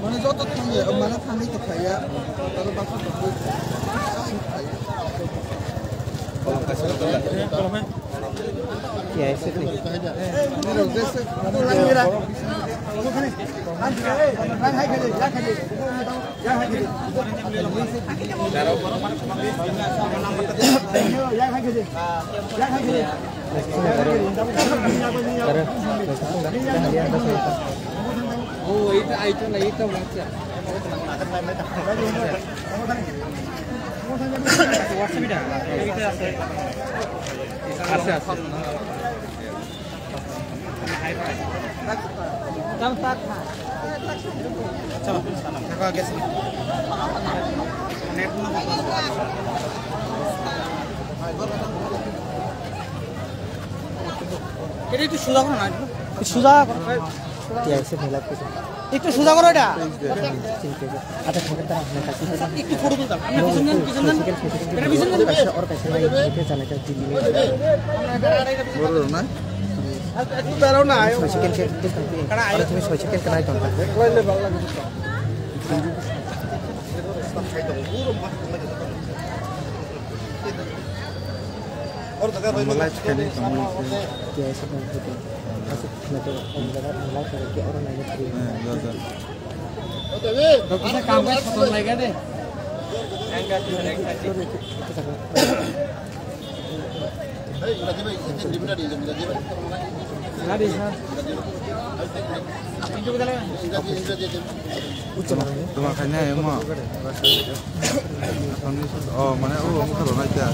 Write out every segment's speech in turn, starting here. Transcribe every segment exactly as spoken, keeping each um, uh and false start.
Mane joto thangwi, mane thangwi tongkha ya. এটা একটু সোজা করো না, একটু। সোজা করো। ঠিক আছে, মেলা কিছু। একটু সোজা করো এটা। ঠিক আছে। আচ্ছা, ঠিক আছে, তারা আপনার কাছে। একটু ফটো তুলতাম। আপনি পিছন যান, পিছন যান। এটা পিছন যান। কাছে, ওর কাছে নাই, এটা জানে, এটা দিল্লি। বড় না? একটু দাঁড়াও না, আয়। ছয় সেকেন্ড কে, একটু থাকবে। আরে, তুমি ছয় সেকেন্ড কেন আইকন থাকবে? Malachi kani tongmani se. Kiyai se tong khe tong. Aswk khwlai khe o jaga malachi khe oro naina thwi. Eh, jo, jo. Doktor sir, kam kaaj khotom lai gaya de. Gari, sir. Tuma khainai omo. Oh, mane o omo khalo nai kya.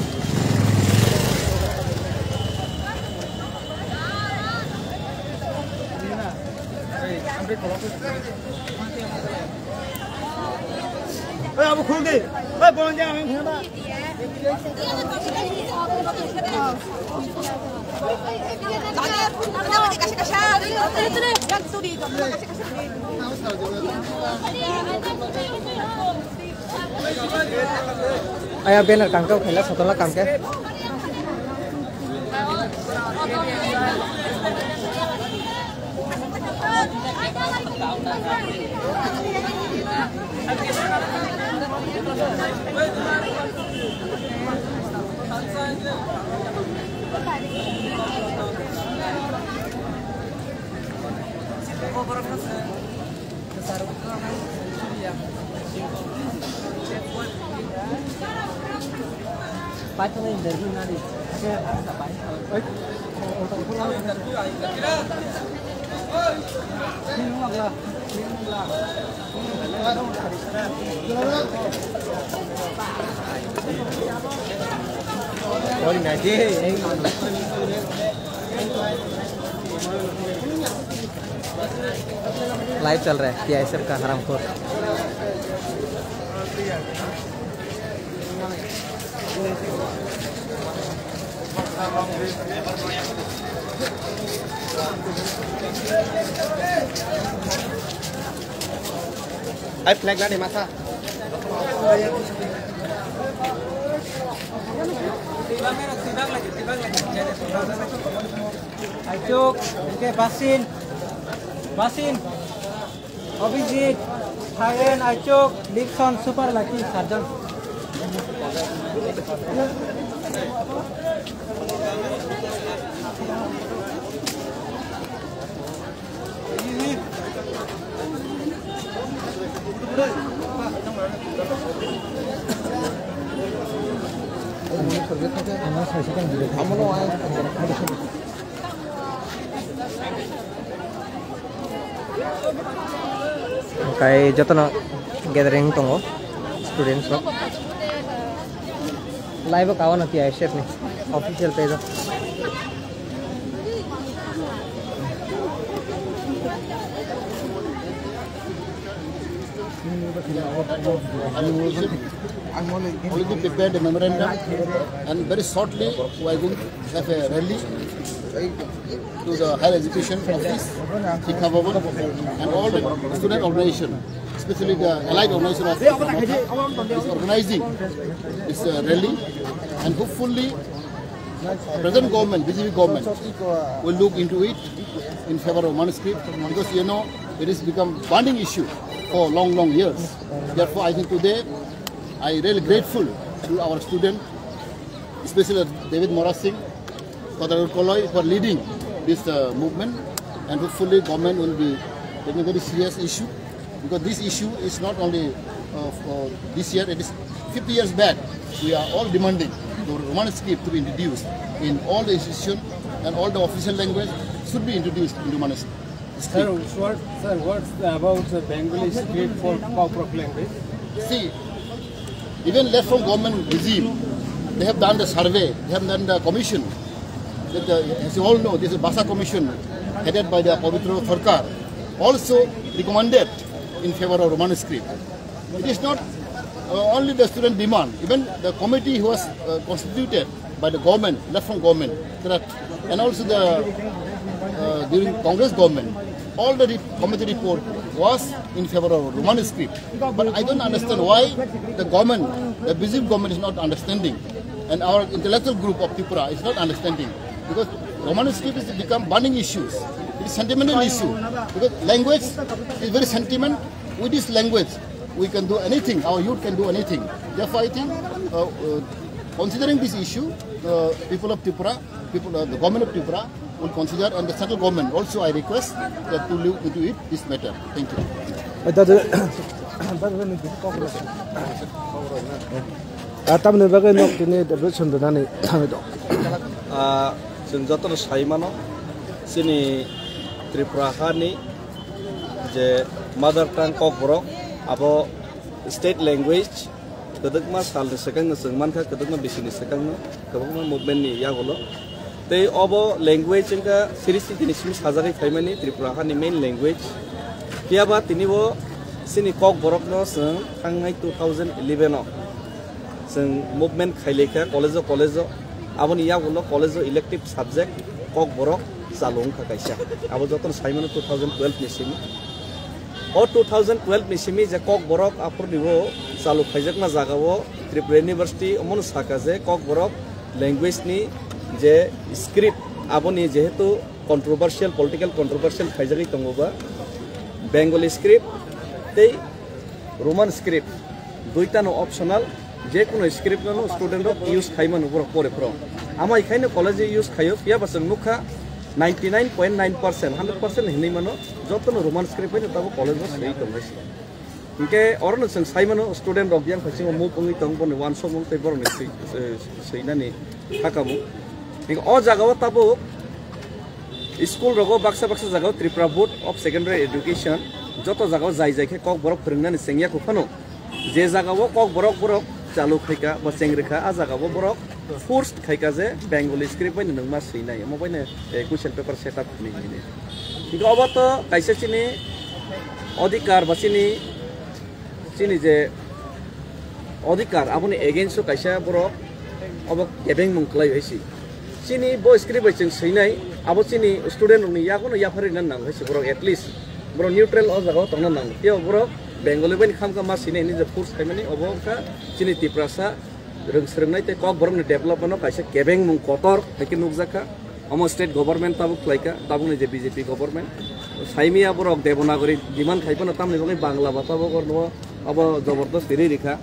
Oi, abo khul de. Oi, bon ja, ami khul ba. Aya banner kangke o khaila sotala kangke. Live chal raha hai, T I S F ka Haramkhor. Ai flag lani masa. Aichuk, hingke Basin, Basin, Abhijit, Thagen, Aichuk, Lipson, Super Lucky, Sarjan. Hingkai jotono gathering tongo, students rok. Live o kawa no T I S F ni official page o. Already prepared a memorandum, and very shortly we are going to have a rally to the higher education office, Shiksha Bhavan, and all the student organization. Especially the allied organization of Autonomous is organizing this uh, rally, and hopefully present government, B J P government, will look into it in favor of Roman script, because you know it has become burning issue for long, long years. Therefore, I think today I really grateful to our student, especially David Mora Singh, Kodagar Koloi for leading this uh, movement, and hopefully government will be taking a very serious issue, because this issue is not only uh, for this year, it is fifty years back. We are all demanding the Roman script to be introduced in all the institutions, and all the official language should be introduced in Roman script. Sir, what, sir, what's about the Bengali script for Kokborok language? See, even left from government regime, they have done the survey, they have done the commission. That the, as you all know, this is Bhasa Commission headed by the Pabitra Sarkar also recommended in favor of Roman script. It is not uh, only the student demand, even the committee who was uh, constituted by the government, left from government, there are, and also the uh, during Congress government, all the re- committee report was in favor of Roman script. But I don't understand why the government, the B J P government is not understanding, and our intellectual group of Tripura is not understanding, because Roman script has become burning issues. It is sentimental issue, because language is very sentiment. With this language, we can do anything. Our youth can do anything. Therefore, I think, uh, uh, considering this issue, uh, people of Tripura, people, uh, the government of Tripura will consider, and the central government also. I request that to look into it this matter. Thank you. Tadi, tadi ni kok. Ah, tamni bagwi nok tini depression donani thangwi dong. Ah, chwng jotono sai mano, chini Tripura hani je mother tongue Kokborok, abo state language, kwdwkma salni swkangno chwng mankha, kwdwkma bisini swkangno, kwbangma movement ni yagulo. Tei obo language wngkha siri sitini simi sajagwi phaimani Tripura hani main language. Phiyaba tini bo chini Kokborokno chwng thangnai two thousand eleven o chwng movement khailaikha college o, college o. Aboni yagulo college o elective subject Kokborok chalu wngkha kaisa. Abo jotono saimano two thousand twelve ni simi. O two thousand twelve ni simi je Kokborok aphurni o chalu phaijakma jaga o Tripura University omono saka je Kokborok language ni je script, aboni jehetu controversial, political controversial khaijagwi tongo ba, Bengali script tei Roman script, duitano optional, je kono script no student rok use khai mano borok pore phro. Amai khaino college o use khaio, phiya ba chwng nukha ninety nine point nine percent, hundred percent hinwi mano, jotono Roman script bai tabo college o swi tongo. Hinkhe orono chwng sai mano student rok yang phaising move wngwi tong boni wansok mung tei borokni swi, eh, swinani thakamo. Hinkhe o jaga o tabuk school rogo baksa baksa jaga o Tripura Board of Secondary Education joto jaga o jai jai khe Kokborok phwrwngnani chengya kho phano, je jaga o Kokborok borok chalu khaika ba chengrikha, a jaga o borok forced khaika je Bengali script bai nwng ma swinai, omo bai no, eh, question paper set up hinwi hinwi. Hinkhe obo to kaisa chini odhikar ba chini, chini je odhikar, aboni against o kaisa borok obo kebengmung kwlai hai si. Chini bo script bai chwng swinai, abo chini student rokni yagono yapharwi na nango hai si borok, at least borok neutral o jaga o tongna nango. Phiya borok Bengali bai ni khamkha ma swinai hinwi je force khaimani, obo wngkha chini Tiprasa rwng swrwngnai tei Kokborokni development o kaisa kebengmung kotor hai khe nukjakha. Omo state government tabuk khlaikha, tabukni je B J P government. Saimia borok Devanagari demand khai phano tamni bagwi Bangla ba tabuk orno abo jobordosti ri rikha.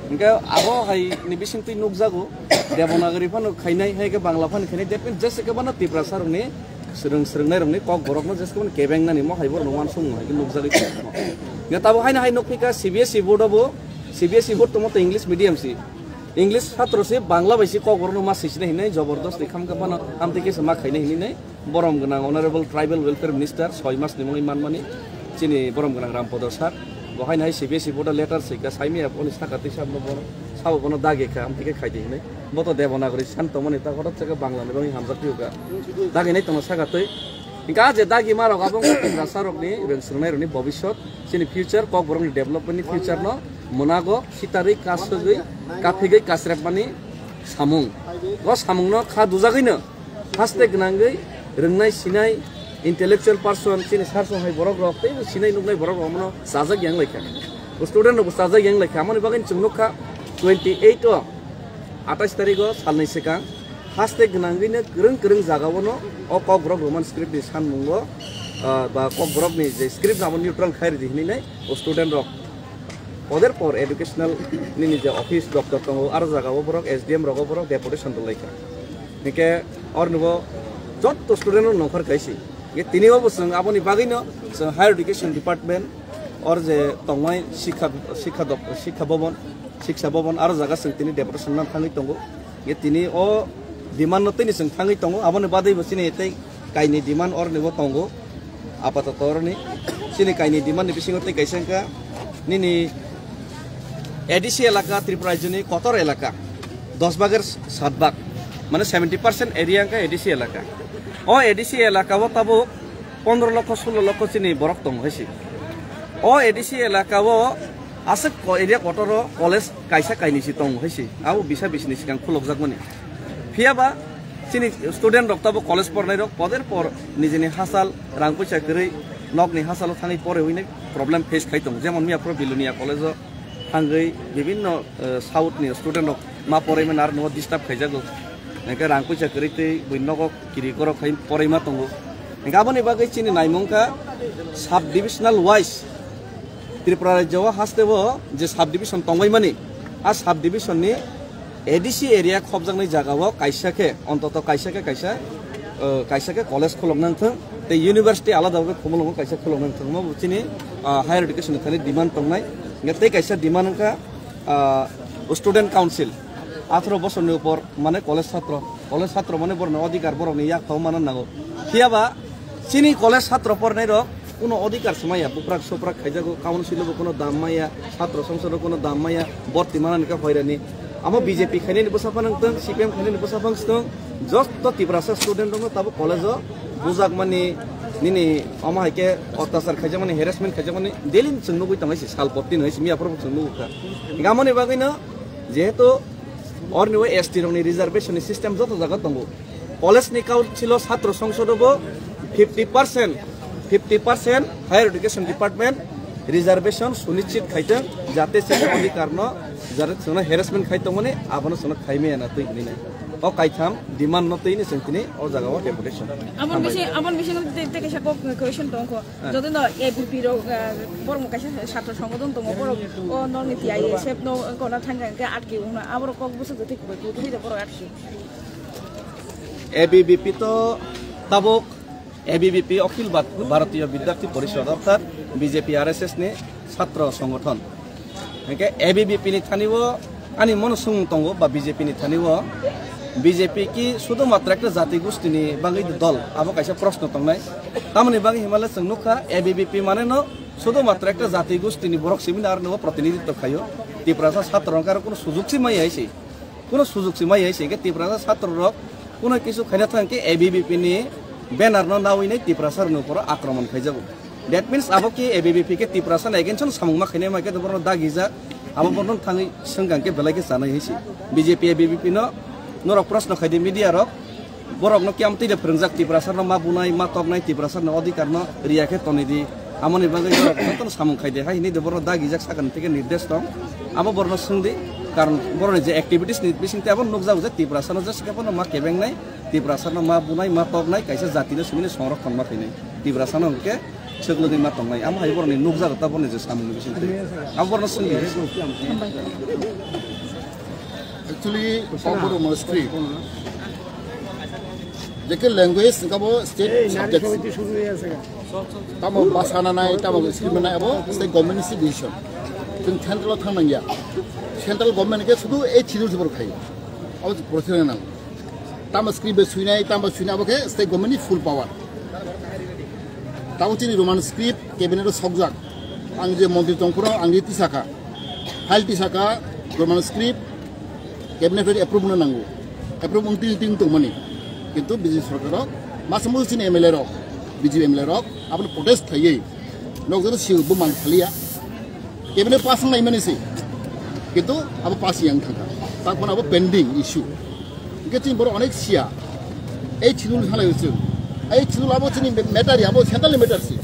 Hinkhe abo hai ni bisingtwi nukjago, Devanagari phano khainai, hai khe Bangla phano khainai, that means jesa khe bono Tiprasa rokni swrwng swrwngnai rokni Kokborokno jesa khe bono kebengnani mo hai borokno wansukmung hai khe nukjagwi tongmo. Hinkhe tabuk haino hai nukphikha C B S E board obo, C B S E board tongmo to English medium si. English satro se Bangla bai se Kokborokno ma sisina hinwi jobordosti khamkha phano amtwi khe se ma khaina hinwi nai borom gwnang Honorable Tribal Welfare Minister soi mas ni mungwi manmani chini borom gwnang Rampodo sir. Bo haino hai C B S E board letter sika saimia boni saka twi sabno bono sabo bono dagi kha amtwi khe khaidi hinwi. Bo to Devanagari san tongmani ta hodat se Bangla ni bagwi hamjak phiyokha. Dagi nai tongna saka twi. Hinkhe ah je dagi ma rok abo wngkha Tiprasa rokni rwng swrwngnai rokni bobiswt, chini future, Kokborokni development ni future no mwnago khitarwi kasugwi kaphigwi kasrepmani samung. O samungno kha dujagwino haste gwnangwi rwngnai sinai intellectual person, chini sar song hai borok rok, tei bo sinai nuknai borok rok mono chajak yang lai kha. Bo student rok bo chajak yang lai kha. Amoni bagwi chwng nuk kha twenty eight o, atais tarik o salnwi swkang haste gwnangwi no kwrwng kwrwng jaga o no o Kokborok Roman script ni sanmung o, ah, ba Kokborok ni je script abo neutral khai ridi hinwi nai o student rok. Poder por educational nini je office doptor tongo, aro jaga o borok S D M rogo borok deputation rwlai kha. Hingke orni bo jotto student rok nongkhor kaisi. Hingke tini o bo chwng aboni bagwi no chwng higher education department or je tongmai sikha, sikha dop-, sikha bobon, siksa bobon aro jaga chwng tini deputation nang thangwi tongo. Hingke tini o demand no tini chwng thangwi tongo, aboni bagwi bo chini tei kaini demand orni bo tongo. Apatoto oroni chini kaini demand ni bisingo tei kaisa wngkha nini A D C elaka, Tripura rajyoni kotor elaka, dos bagor sat bag, mane seventy percent area wngkha A D C elaka. O A D C elaka o tabuk pondro lokho, sulo lokho chini borok tongo hai se. O A D C elaka o aswk ko-, area kotor o college kaisa kainwi se tongo hai se. Abo bisa bisini swkang khulokjakmani. Phiya ba chini student rok tabuk college pornai rok poder por nijini hachal rang puisa kwrwi nokni hachalo thangwi porwi hwnwi problem face khai tongo. Jemon miya phuru Bilonia college o thangwi bibinno, eh, south ni student rok ma porwi mano aro nogo disturb khaijago. Hingke rang puisa kwrwi tei bui nogo kiri korok khai porwi ma tongo. Hingke aboni bagwi chini naimung kha sub divisional wise Tripura rajyo o haste o je sub division tongbai mani, a sub division ni A D C area khopjaknai jaga o kaisa khe, ontoto kaisa khe kaisa, uh, kaisa khe college khulok nang thung, tei university alada khe Khumulwngo kaisa khulok nang thung, omo bo chini, uh, higher education ni thani demand tongnai. Hingke tei kaisa demand wngkha, uh, student council, atharo bosor ni upor mane college satro, college satro mane borok ni odhikar borok ni yak phao mana nango. Phiya ba chini college satro pornai rok kuno odhikar se maya, buprak soprak khaijago, council bo kuno dam maya, satro songsad o kuno dam maya, borti mana ni kha phairani. Amo B J P khainani bwsa phano wngtong, C P M khainani bwsa phano wngtong, joto Tiprasa student rokno tabuk college o bujak mani, nini omo hai khe otyachar khaijak mani, harassment khaijak mani, daily chwng nugui tongo se sal porti no se miya phuru chwng nugu kha. Hingke amoni bagwi no jehetu orni o S T rokni reservation ni system joto jaga tongo. College ni council o satro songsad o bo fifty percent, fifty percent higher education department reservation sunichit khaitong, jate chini odhikar no, jate chwngno harassment khai tongmani, abono chwngno khai maya na twi hinwi nai. O kaitham demand no twi ni chwng tini o jaga o deputation. Abon bisi, abon bisi no tei, tei kaisa kok question tong kho. Ah. Joto no A B P rok, ah, borok kaisa satro songodon tongo, borok o nokni T I A sep no kona thangkha hingke atki wngno, aborok kok bwswk joto kok twi da borok atki. A B V P to tabuk A B V P Akhil Bhat-, Bharatiya Vidyarthi Parishad orthat B J P R S S ni satro songothon. Hingke A B V P ni thani o ani mono swngmung tongo ba B J P ni thani o B J P ki sudhu matra ekta jati gosti ni bagwi dol, abo kaisa proshno tongnai. Tamoni bagwi himale chwng nukha A B V P mane no sudhu matra ekta jati gosti ni borok simi ar no protinidhitto khaio. Tiprasa satro rok aro kuno sujug si mai hai se. Kuno sujug se mai hai se ke Tiprasa satro rok kuno kisu khaina thang ke A B V P ni banner no nawi nai Tiprasa rok no poro akromon khaijago. That means abo ke A B V P ke Tiprasa ni against no samung ma khainai ma ke borno dagi jak, abo borno thangwi swngkang ke belai ke chanai hai se. B J P A B V P no norok proshno khaidi media rok, borok no kiam twi de phwrwngjak Tiprasa no ma bunai ma toknai Tiprasa no odhikar no riya khe tonidi. Amoni bagwi norok jotono samung khaide hai hinwi de borok dagi jak sakani theke nirdesh tong. Abo borno swngdi, karon boroni je activities ni bisingtwi abo nukjago je Tiprasa no jesa khe bono ma kebengnai, Tiprasa no ma bunai ma toknai, kaisa jati no simi ni songrokhon ma khainai. Tiprasa no hwnkhe swklwdwi ma tongnai. Amo hai boroni nukjago ta boroni je samung ni bisingtwi. Abo borno swngdi. Hambai. Actually, Kokborok Roman script. Jeke language hingke abo state subject. Tamo basa nanai, tamo script nanai abo state government ni decision. Chwng central o thang nangya. Central government ke sudu eight schedule se borok khai. Abo procedure nang. Tamo script be suinai, tamo suinai abo ke state government ni full power. Tamo chini Roman script cabinet o sokjak. Ang je montri tongphuru ang je tisakha. File tisakha Roman script cabinet bai approve no nango. Approve wng twi twi tongmani. Kintu B J P sorkar rok masa musu chini M L A rok, B J P M L A rok abono protest khaiwi nok joto sio bo man khaliya. Cabinet pass wng laimani se. Kintu abo pass yang thangkha. Takhon abo pending issue. Hingke chini borok onek siya. Ei chini uli halai chwng. Eighth Schedule abo chini matter ya, abo central ni matter si.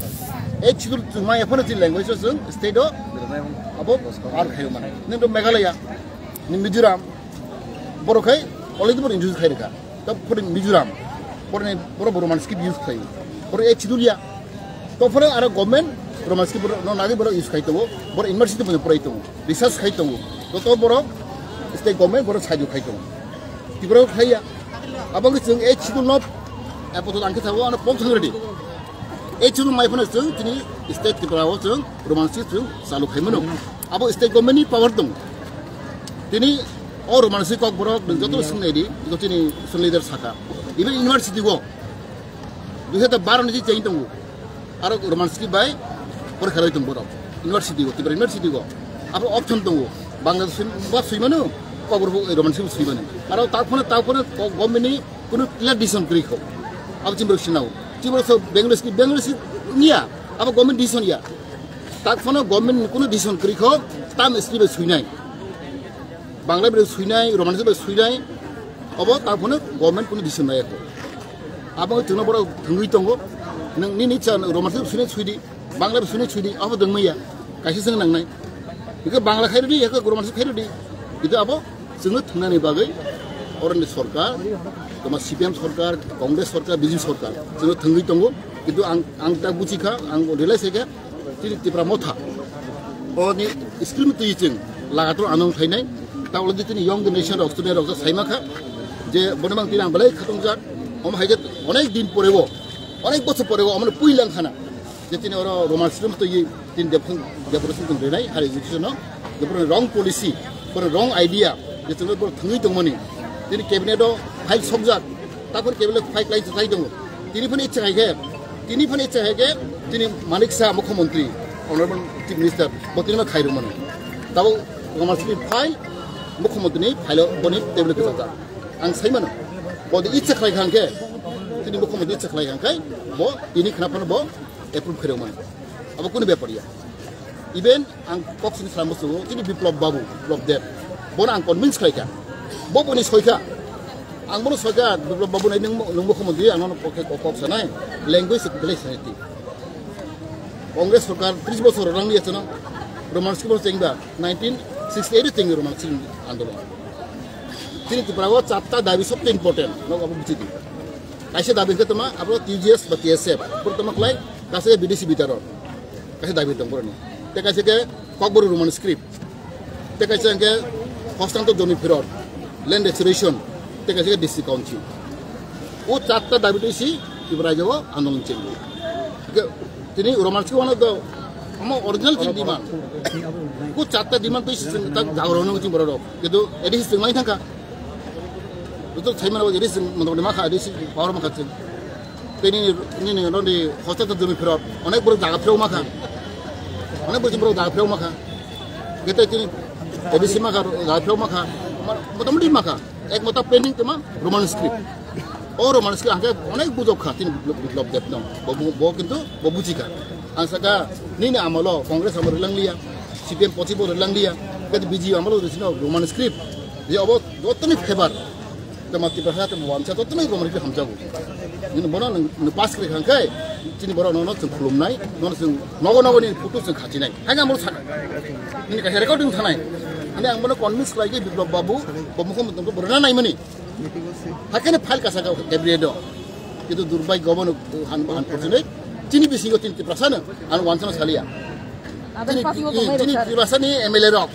Eighth Schedule chwng maya phano chini language o chwng state o abo par khayo mano. Nini Meghalaya, nini Mizoram, borok khai already borok introduce khai rikha. Ta pore Mizoram, pore ni borok Roman script use khai. Pore Eighth Schedule ya. To pore aro government Roman script borok no nagi borok use khai tongo, borok university bo porai tongo, research khai tongo. To to borok state government borok saijo khai tongo. Tripura o khai ya. Abo wngkhe chwng Eighth Schedule no apatot ang khe sabo ano pok thang ready. Eighth Schedule mai phano chwng chini state Tripura o chwng Roman script chwng chalu khai mano. Abo state government ni power dong. Tini o Roman script kok borok nwng joto swng nai di, joto ni swng leader saka. Even university o dui hazar baro ni je change tongo. Aro Roman script bai porikha roi tongo borok. University o, Tripura University o. Abo option tongo. Bangla swi, ba swi mano, kok borok Roman script swi mano. Aro tak phano, tak phano kok government ni kuno clear decision kwrwi kho. Abo chini borok sinao. Chini borok so Bengali script, Bengali script niya. Abo government decision ya. Tak phano government ni kuno decision kwrwi kho, tam script bai swi nai. Bangla bai swi nai, Roman script bai swi nai. Abo tak phano government kuno decision nai kho. Abo chwngno borok thwngwi tongo. Nwng nini cha Roman script swi nai swi di. Bangla bai swi nai swi di, abo dwngmaya. Kaisa chwng nangnai. Hingke Bangla khairodi, hingke Roman script khairodi. Kintu abo chwngno thwngnani bagwi oroni sorkar, toma C P M sorkar, Congress sorkar, B J P sorkar chwngno thwngwi tongo. Kintu ang, ang ta buchikha, ang realize khe, chini Tipra Motha. Oni screen twi chwng lagator anong khainai. Ta olodi chini young generation rok, student rok saima kha. Je bono mang tini ang belai khatungjak. Omo hai je onek din porebo, onek bochor porebo, omo puilang khana. Je tini oro Roman script twi tin development, development tong renai, higher education no, je pura wrong policy, pura wrong idea, je tini pura thangwi tongmani. Tini cabinet o file sokjak, takon cabinet file lai chai tongo. Tini phani ichha hai khe, tini phani ichha hai khe, tini Manik Saha Mukhyamantri, Honorable Chief Minister, bo tini ma khairok mano. Tabo Roman script file, Mukhyamantri ni file o boni table kwchajak. Ang sai mano, bo de ichha khlai kha hwnkhe, tini Mukhyamantri ichha khlai kha hwnkhe, bo tini khna phano bo approve khairok mano. Abo kunu bepar ya. Even ang kok sini salam bosu, tini Biplab Babu, Biplab Deb. Bono ang convince khlai kha. Bo boni soi kha. Ang bono soi kha, Biplab Babu nai nung, nung Mukhyamantri, ang nono kok, kok, kok sanai. Language is village sanai ti. Congress sorkar tris bosor rang liya chano. Roman script chengba, nineteen sixty-eight chengba Roman script andolon. Tini Tripura o chatta dabi sobse important, nok abo buchidi. Kaisa dabi hwnkhe toma, abo T G S ba T S F, pura toma khlai, kaisa B D C bitaron. Kaisa dabi tong boroni. Te kaisa khe Kokborok Roman script. Te kaisa hwnkhe Hostantor Jomi Phirot, Land Restoration. Te kaisa khe District Council. O chatta dabi twi si Tripura rajyo o andolon chengdi. Hwnkhe tini Roman script wano do, omo original chini demand. O chatta demand twi si chwng tak jagrano chini borok rok. Kintu A D C chwng lai thangkha. Joto sai mano A D C motamoti makha, A D C power makha chwng. Tei nini, nini, nini hostel ta Jomi Phirot, onek borok jaga phirok makha. Onek borok borok jaga phirok makha. Gete tini A D C makha, jaga phirok makha. Motamoti makha. Ek mota pending tongma Roman script. O Roman script hwnkhe onek bujok kha tini Biplab, Biplab Deb no. Bo, bo, bo kintu bo buji kha. Ang saka nini amolo Congress amolo rwlang liya, C P M pochi bo rwlang liya. Gete B J P amolo rwsino Roman script. Je obo jotoni favor. Tama Tiprasa tama wansa to tama romani hamjago. Nini bono nung, nung pass kri khangkai, chini bono nono chwng khulumnai, nono chwng nogo nogo ni photo chwng khachinai. Haga mo sa. Nini kaisa recording thanai. Ani ang bono convince khlai khe Biplab Babu, bo Mukhyamantri borona naimani. Hakene file kasa ka cabinet do. Kintu durbhagyo bono han, han porsinai. Chini bisingo chini Tiprasa no, ang wansa no salia. Chini, chini Tiprasa ni M L A rok.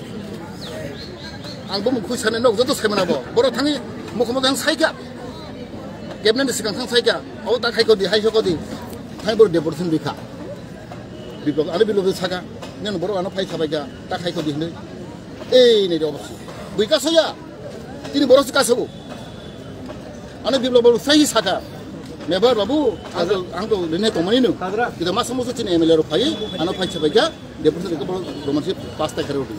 Ang bo mukhui sani nok joto sai mana bo. Boro thangwi mukhumo thang sai kha. Cabinet ni sikang thang sai kha. Abo ta khai kodi, hai kodi. Thang boro deportation di kha. Biplab, ani Biplab saka. Nang boro ano phai sabai kha. Ta khai kodi hne. Ei nei de obos. Bui ka soya. Tini boro sika sobo. Ano Biplab Babu sai saka. Mebar Babu, ang to, ang to rene tomani no. Kita mas musu chini M L A rok phai, ano phai sabai kha. Deputation ko Roman script pass ta kare uti.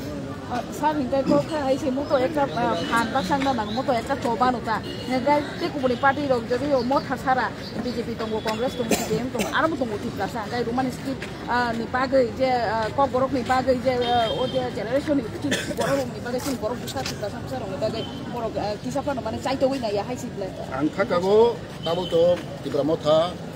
Sir, hintai ko kha hai se muto ekta phan baksa na nang muto ekta choba no ta. Hintai te kubuni party rok jodi o Motha sara B J P tongo, Congress tongo, C P M tongo, aro bo tongo Tiprasa. Hintai Roman script ni bagwi je kokborok ni bagwi je o je generation ni borok rok ni bagwi chini borok bwsa Tiprasa bwsa rok ni bagwi borok kisa phano mane chaitogwi naiya hai se ble. Ang kha kabo tabo to Tipra Motha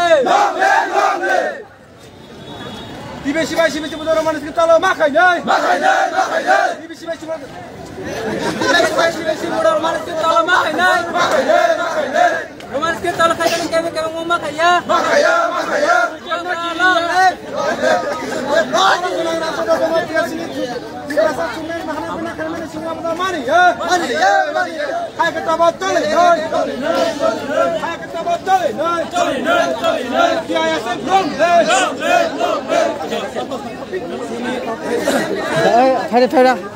live! Long live, long live! T B C bai C B C budor mani skin talo ma khai nai. Ma khai nai, ma khai nai. T B C bai C B C budor, T B C bai C B C budor mani skin talo ma khai nai. Ma khai nai, ma khai nai. Roman script talo khai talo kebe kebe mo ma khaya. Ma khaya, ma khaya. Talo le. Mani, eh, mani, eh. Hai ke tabo tole, noi. Hai ke tabo tole, noi. T I S F long live. Thai, thai, thai.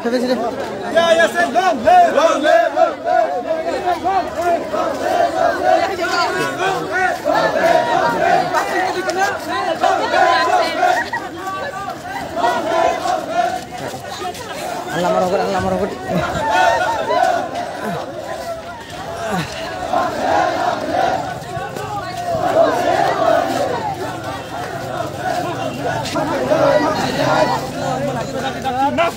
Ang lama rokot, ang lama rokot.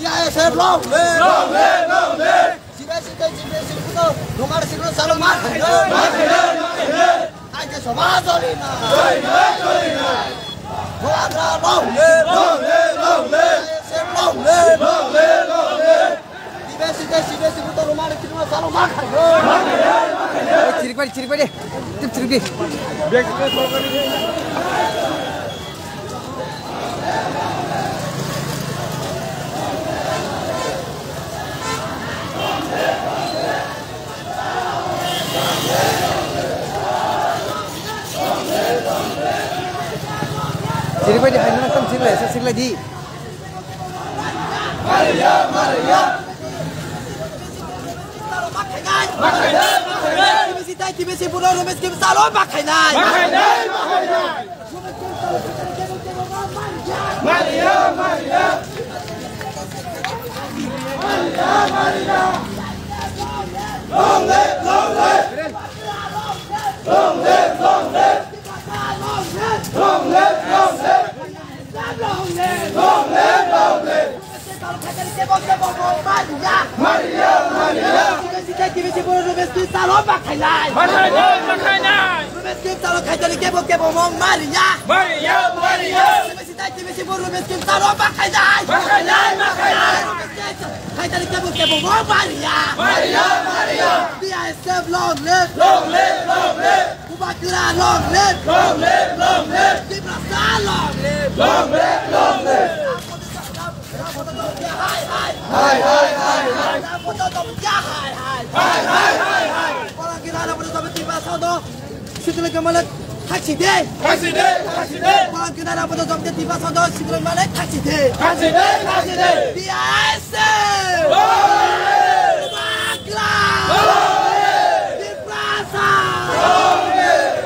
T I S F long live! Long live! Long live! Sibesi tei sibesi kuto, Ruma Singno salo ma khainai. Ma khainai, ma khainai. Aike soba joli na. Joli na, joli na. Bulagra long live. Long live, long live. T I S F long live. Long live, long live. Sibesi tei sibesi kuto, Ruma Singno salo ma khainai. Ma khainai, ma khainai. Chirik bai, chirik bai de. Tip chirik di. Chirik bai di, hai nang tam chirik lai, sa chirik lai di. Long live, long live! Long live, long live! Long live, long live! Long live, long live! Maria, Maria! Maria, Maria! Maria, Maria! Khaitari kebo kebo mo Maria. Maria, Maria. T I S F long live. Long live, long live. Bubagra long live. Long live, long live. Tiprasa long live. Long live, long live. Hai, hai, hai, hai. Hai, hai, hai, hai. Sikle kemale thaksi de. Thaksi de, thaksi de. Bang kena na bodo jom de tiba sodo sikle male thaksi de. Thaksi de, thaksi de. T I S F. Long live! Bubagra! Long live! Tiprasa! Long live!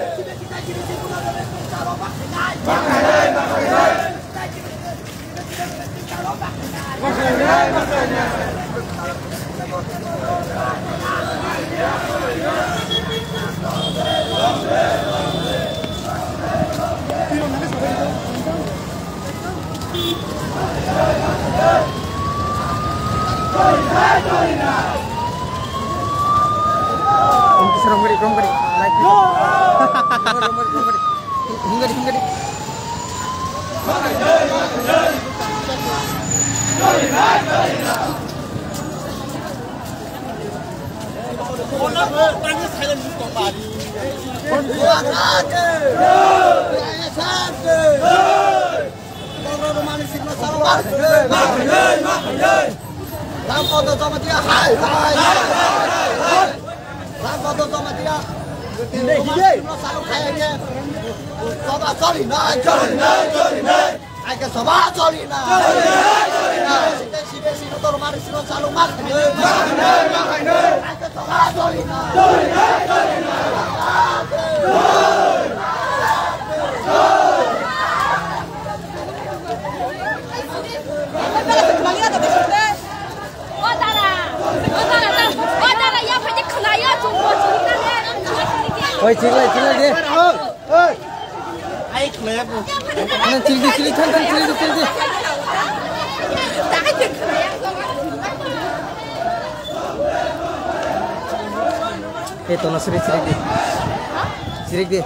Rom gari, rom gari, like. Rom gari, rom gari. Hingari, hingari. Lampoto Jamatia, hai, hai, hai, hai, hai. Lampoto Jamatia. Jamatia salo khai hai ke. Joma choli nai, choli nai, choli nai. Aike soba choli nai. Choli nai, choli nai. Oi, chilai, chilai de. Ai, khwlaiya bo. Nang chili di, chili, than, than, chili di, chili di. Eh, tono siri, siri di. Siri di.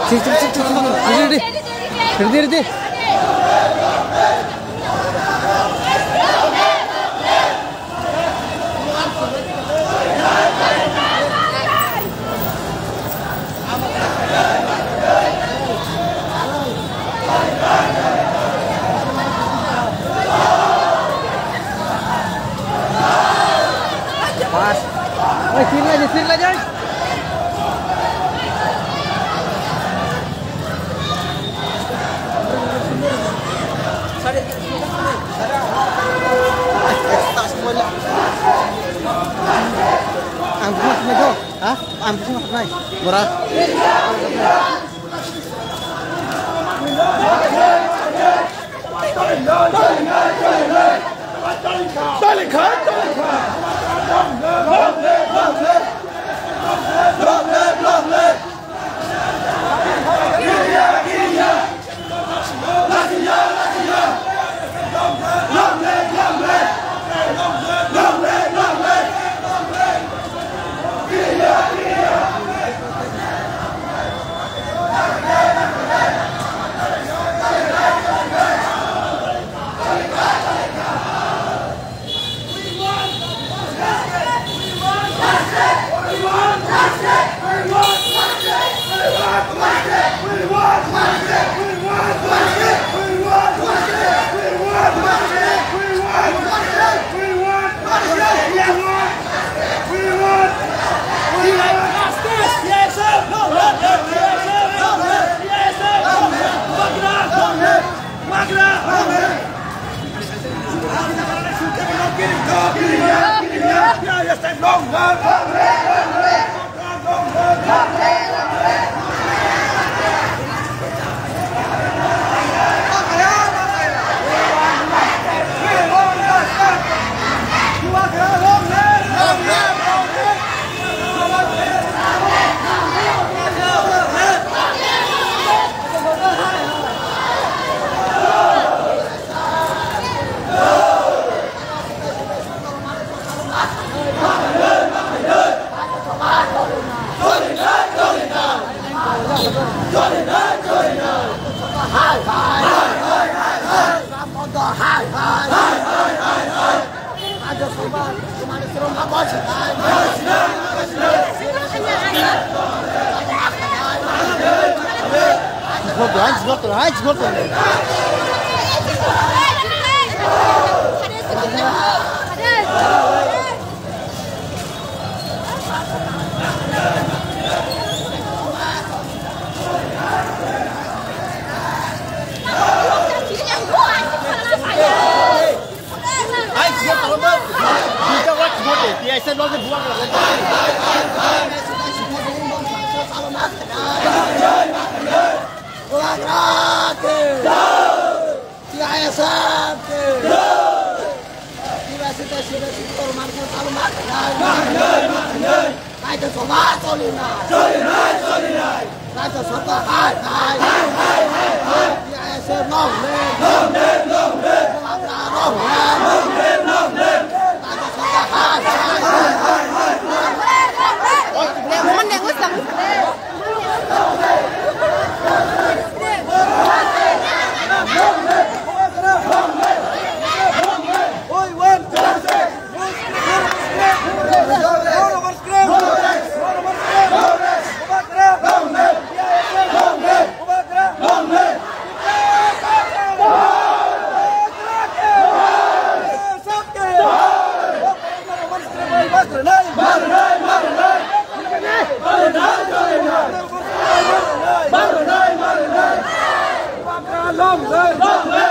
Chik, chik, chik, chik, chik. Ready, ready. Ready, ready. Pas. Oi, tirla je, tirla je. Ang bukan sini, Jo. Hah? Ang bukan sini, Bora. Raisa sarkar hai hai. Hai hai hai hai. T I S F long live. Long live, long live. Bubagra long live. Long live, long live. Raisa sarkar hai hai. Hai hai hai hai.